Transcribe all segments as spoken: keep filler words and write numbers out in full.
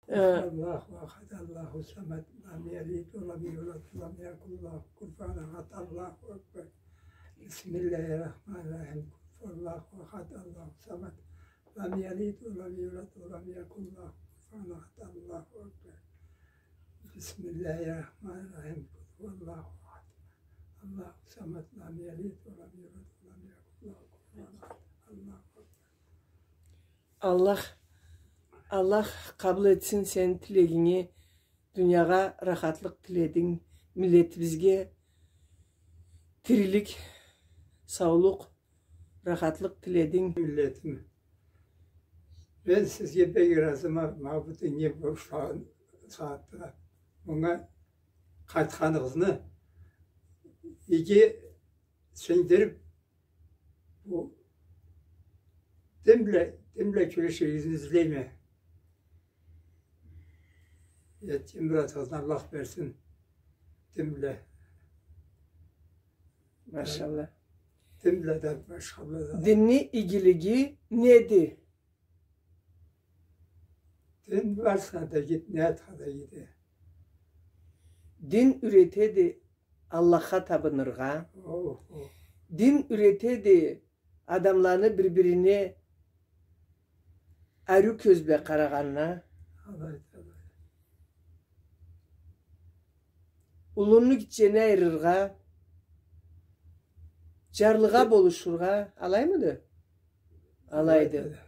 Э, الله أحد، الله الصمد، لم يلد ولم يولد ولم يكن له كفوا أحد، الله أكبر. بسم الله الرحمن الرحيم. قل هو الله أحد، الله الصمد، لم يلد ولم يولد ولم يكن له كفوا أحد، الله أكبر. بسم الله الرحمن الرحيم. قل هو الله أحد، الله الصمد، لم يلد ولم يولد ولم يكن له كفوا أحد، الله أكبر. Аллах, Аллах къабыл этсин сени тилегинги. Дуниягъа рахатлыкъ тилединг, миллетибизге тирилик, саулукъ, рахатлыкъ тилединг. Миллетим, мен сизге бек ыразыма, ма бу динге бошлагъан сагъатда. Мынга къайтханыгъызны иги сингдирип, бу дин бла, дин бла кюреширигизни излейме. Этген муратыгъызны Аллах берсин. Дин бла. Машалла. Дин бла да, башха бла да. Динни игилиги неди? Дин барсагъа да игиди, не затха да игиди. Дин юретеди Аллахха табыныргъа. Охо. Дин юретеди адамланы бир-бирине ариу кёз бла къарагъанына. Алайды, алайды. Уллуну гитчени айырыргъа, жарлыгъа болушургъа, алаймыды? Алайды. Алайды.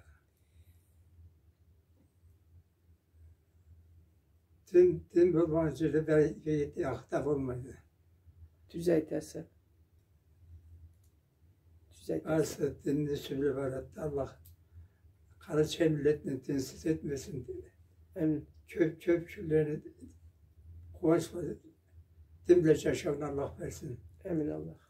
Дин, дин болмагъан жерде бе-, бе-, ахта болмайды. Тюз айтаса. Тюз айтаса. Барысы динни юсю бла барады. Аллах къарачай миллетни динсиз этмесин. Амин. Кёп, кёп кюнлени къууанч бла, дин бла жашауну Аллах берсин. Амин, Аллах.